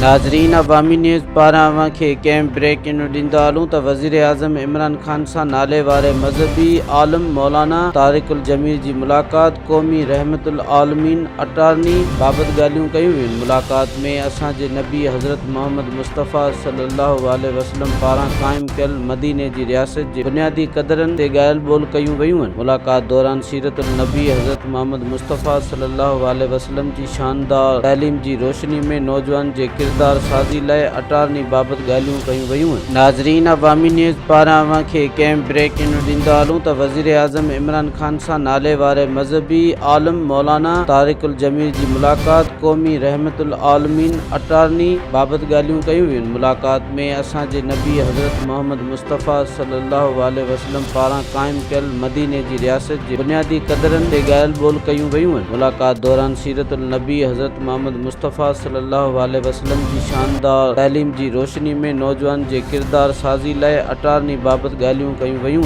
ناظرين عوامي نيوز پاران اوهان کي ڪنهن بريڪ انو ڏيندا هلون ته وزيراعظم عمران خان سان نالي واري مذهبي عالم مولانا طارق الجميل جي ملاقات، قومي رحمت العالمين اٽارني بابت ڳالهيون ڪيون ويون، ملاقات ۾ اسان جي نبي حضرت محمد مصطفيٰ صلي الله عليه وسلم پاران قائم ڪيل مديني جي رياست جي بنيادي قدرن تي ڳالهه ٻولهه ڪيون ويون، ملاقات دوران سيرت النبي حضرت محمد مصطفيٰ صلي الله عليه وسلم جي شاندار تعليم جي روشني ۾ نوجوان جي ڪردار سازي لاء اٽارني بابت ڳالهيون ڪيون ويون. ناظرين عوامي نيوز پاران اوهان کي ڪنهن بريڪ انو ڏيندا هلون ته وزيراعظم عمران خان سان نالي واري مذهبي عالم مولانا طارق الجميل جي ملاقات، قومي رحمت العالمين اٽارني بابت ڳالهيون ڪيون ويون، ملاقات ۾ اسان جي نبي حضرت محمد مصطفيٰ صلي الله عليه وسلم پاران قائم ڪيل مديني جي رياست جي بنيادي قدرن تي ڳالهه ٻولهه ڪيون ويون آهن. ملاقات دوران سيرت النبي حضرت محمد مصطفيٰ صلي الله عليه وسلم جي شاندار تعليم جي روشني ۾ نوجوان جي ڪردار سازي لاء اٽارني بابت ڳالهيون ڪيون ويون.